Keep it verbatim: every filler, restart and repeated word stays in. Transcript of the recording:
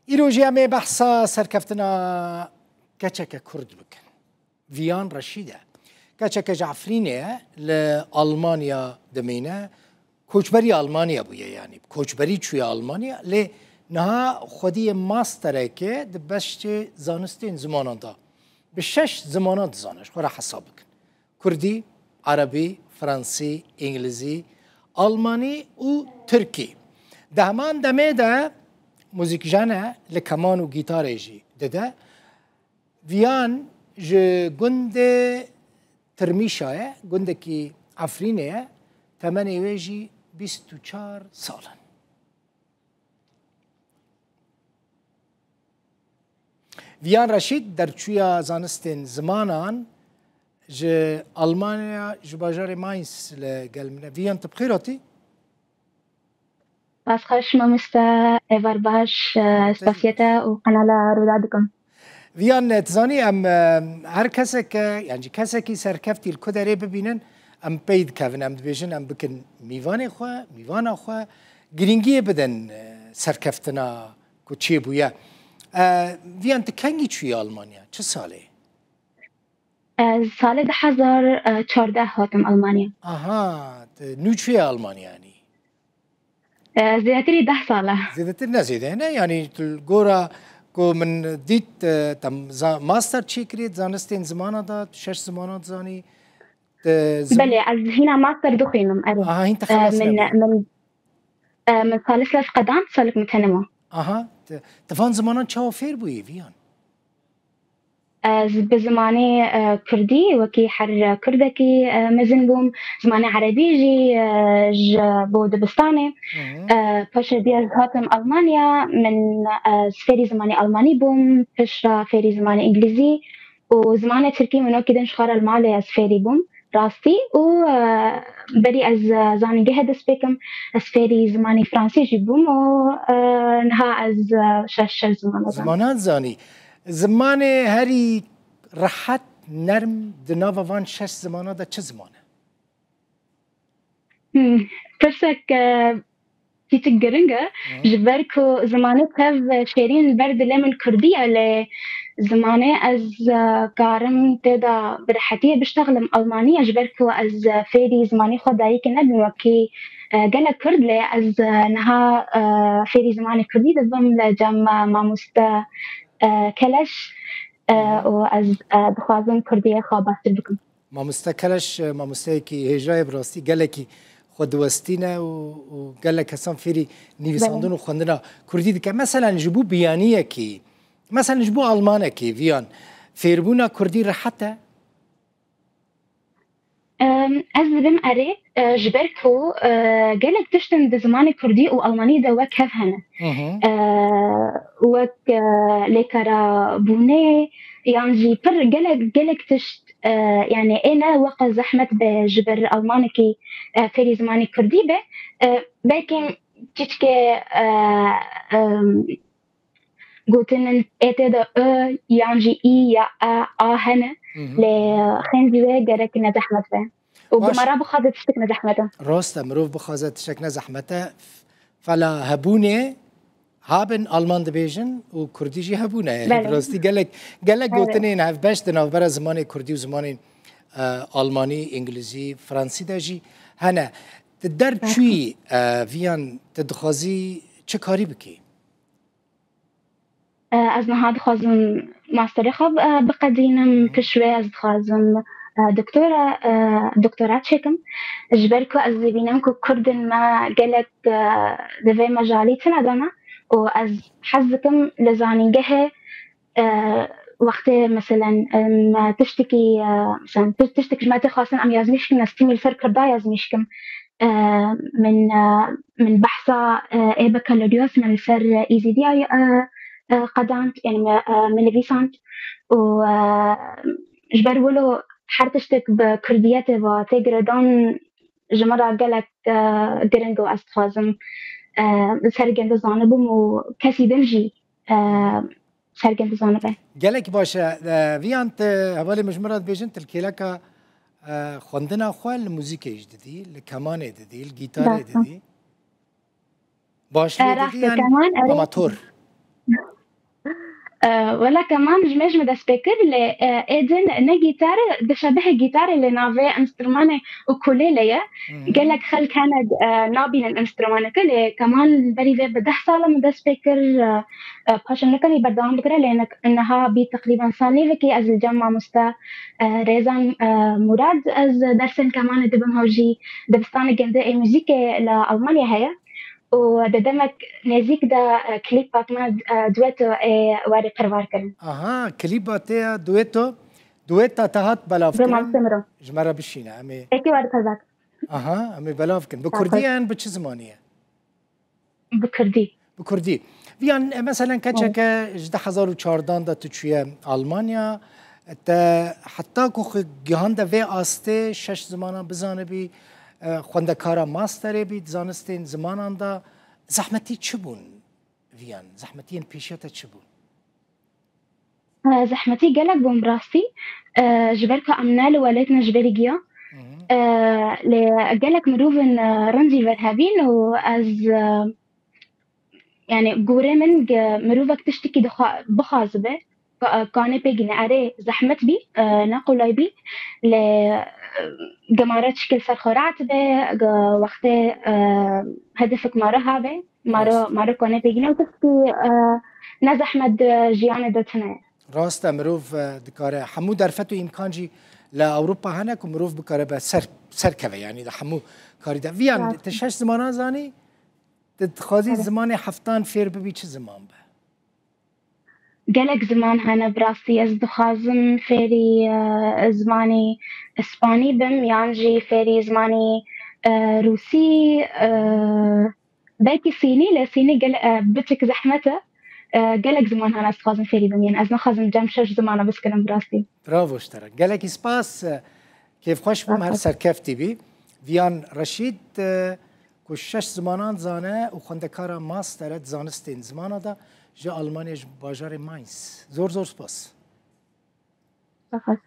Îro jî em ê behsa serkeftina keçeke Kurd bikin. Viyan Reşîd e. Keçeke ji Efrînê ye, li Almanya dimîne. Koçberî Almanya bûye, yanî koçberî çûye Almanya, lê niha xwediyê mastereke di beşê zanistên zimanan de. Bi şeş zimanan dizane, ji xwe re hesab bikin. Kurdî, Erebî, Fransî, Îngilîzî, Almanî û Tirkî. Di heman demê de muzîkjen e, li keman û gîtarê jî dide. Viyan ji gundê Tirmîşa ye, gundekî Efrînê ye, temenê wê jî bîst û çar sal in. Viyan Reşîd, derçûya zanistên zimanan, ji Almanya, ji bajarê Mainz li gel min e. Viyan, tu bi xêr hatî? Spas xweş mamoste, êvar baş, e, spasiyete û qenala Rûda dikim. Viyan, e, tu zanî em, e, her keseke, yan jî kesekî serkeftî li ku derê bibînin, em pey dikevin, em dibêjin, em bikin mîvanê xwe, mîvana xwe, girîngiyê bidin, e, serkeftina ku çêbûye. E, Viyan, tu kengî çûyî Almanya? Çi salê? E, salê du hezar çardeh hatim Almanya. Aha, tu nû çûye Almanya, yanî? E, zêdetirî deh sal e. Zêdetir ne zêde ne, yanî tu gora ku min dît, e, te za-, master çêkirî, zanistên zimana de, şeş zimana dizanî. Te zim- Belê, ez hîna master dixwînim, erê. Aha, hîn te E, xelas min, nebû. Min, e, min salis les qedand, salek min tenê ma. Aha, te, te van zimanan çawa fêr bûyî, Viyan? Ez bi zimanê, e, kurdî, wekî her kurdekî, e, mezin bûm. Zimanê erebî jî, e, ji bo dibistanê. Hı hı. E, paşê dî ez hatim Almanya, min, e, ez fêrî zimanê almanî bûm, piştre fêrî zimanê îngilîzî û zimanê tirkî min wekî din ji xwe re li malê ez fêrî bûm. Rastî û, e, berî ez, e, zanîngehê dest pê kim, ez fêrî zimanê fransî jî bûm û, e, niha ez, e, şeş, şeş ziman dizanî. Zimanan dizanî. Zimanê herî rehet, nerm di nava van şeş zimana de çi ziman e? Hmm, pirsek, e, Tîtik giring e, Hı. ji ber ku zimanê tev şêrîn li ber dilê min kurdî ye, lê zimanê ez, e, karim tê de bi rehetiyê biştexlim almanî ye, ji ber ku ez, e, fêrî zimanê xwe dayikê nebûm, wekî, e, gelek kurd, lê ez, e, niha, e, fêrî zimanê kurdî dibim li cem, e, mamoste, e, Keleş, e, Hı hı. û ez, e, dixwazim kurdiyê xwe baştir bikim. Mamoste Keleş, e, mamosteyekî hêja ye, bi rastî gelekî xwe diwestîne û, û gelek kesan fêrî nivîsandin Belê. û xwendina kurdî dike. Meselen, ji bo biyaniyekî, meselen, ji bo almanekî, Viyan, fêrbûna kurdî rehet e? Em, ez dibim erê, e, ji ber ku, e, gelek tişt in di zimanê kurdî û almanî de wek hev hene. Hı hı. E, wek, e, lêkara bûnê, yan jî pir gelek, gelek tişt, e, yani ê ne weqe zehmet be ji ber almanekî, e, fêrî zimanê kurdî be. E, belkî çiçkê, e, em, gotinên ê tê de ö yan jî î ya e a hene, Hı hı. lê xêncî wê gerek ne zehmet be. Û Baş. bi me re bixwaze tiştek ne zehmet e. Rast e, mirov bixwaze tiştek ne zehmet e. Fela hebûnê, haben Alman dibêjin û kurdî jî hebûne. Belê. Bi rastî gelek, gelek Evet. gotinên hevbeş di navbera zimanê kurdî û zimanên, e, almanî, îngilîzî, fransî de jî hene. Tu derçûyî, e, Viyan, tu dixwazî çi karî bikî? E, ez niha dixwazim masterê xwe, e, biqedînim, Hı. pişt wê ez dixwazim, e, doktora, e, doktora çêkim. Ji ber ku ez dibînim ku kurdên me gelek, e, di vê mejalî tune de ne û ez hez dikim li zanîngehê, e, wextê meselen, em, tiştekî, e, meselen, ti-, tiştek ji me tê xwestin em yazmîş kim, ez tîmî li ser kirda yazmîş kim. E, min, e, min behsa, e, ê bakaloriyos min li ser Êzidiya, e, e, qedand, yani me, e, min nivîsand û, e, ji ber wilo her tiştek bi kurdiyetê ve tê girêdan ji min re gelek, e, giring û ez dixwazim, e, li ser gel bizanibim û kesî din jî, e, ser gel bizanibe. Gelek baş e. E, Viyan, tu hevalê min ji min re dibêjin, tu li kêleka, e, xwendina xwe li muzîkê jî didî, li kemanê didî, li gîtarê Rast e. didî. Başlê E, didî rast e, yan keman, erê. amator? E, wela keman ji me ji me dest pê kir, lê, e, êdin ne gîtar e, dişebihe gîtarê, lê navê enstrûmanê ukulele ye. Gelek xelk hene, e, nabînin enstrûmaneke, lê keman berî vê bi deh sal e min dest pê kir, e, e, paşê min nikarî berdewam bikire, lê nek-, niha bî teqrîben sal nîvekî ez li cem mamoste, e, Rêzan, e, Murad, ez dersên kemanê dibim, hew jî dibistanê gundê ê muzîkê li Almanya heye. Û di demek nêzîk de, e, klîpa me, e, dueto ê werê pervar kirin. Aha, klîpa te ya dueto, dueta te hat belav Bi kirin. Mamoste Miro. Ji me re bişîne, em ê Êkê werê pervar kirin. Aha, em ê belav kin. Bi Sağ kurdî ol. Yan bi çi zimanî ye? Bi kurdî. Bi kurdî. Viyan, e, meselen, keçeke ji du hezar û çardan de tu çûye Almanya, te heta ku xwe gihande vê astê, şeş zimanan bizanibî, e, xwendekara masterê bî, di zanistên zimanan de zehmetî çi bûn, Viyan? Zehmetiyên pêşiya te çi bûn? E, zehmetî gelek bûn bi rastî. E, ji ber ku em ne li welêt ne ji berî giya. Hı hı. E, lê gelek mirovên, e, rind jî ver hebîn û ez, e, yani gorê min ge-, mirovek tiştekî dixwa-, bixwazibe, ka-, kanê pê gine erê zehmet bî, e, ne qolay bî. Lê, e, gemare çikil ser xwe rahat be, ge-, wextê, e, hedefek mare habe. Maro, Rast. Maro kanê pê gine û tiştekî, e, ne zehmet di jiyanê de tune ye. Rast e, mirov, e, dikare. Hemû derfet û îmkan jî li Ewropa hene ku mirov bikare be ser, serkeve, yanî di hemû karî de. Viyan, Rast. Te şeş zimanan zanî, tu dixwazî Ere. Zimanê heftan fêr bibî, çi ziman be? Gelek ziman hene bi rastî. Ez dixwazim fêrî, e, zimanê Îspanî bim, yan jî fêrî zimanê, e, Rûsî, e, belkî Sînî, lê Sînî gel-, e, biçik zehmet e. E, gelek ziman hene ez dixwazim fêrî bim. Yan ez naxwazim cem şeş zimana biskinim bi rastî. Bravo ji te re. Gelekî spas, e, kêfxweş bûm, her Spas. Serkeftî bî. Viyan Reşîd, e, ku şeş zimanan zane û xwendekara master e di zanistên zimana de, ji Almanya, ji bajarê Mainz. Zor zor spas. Spas.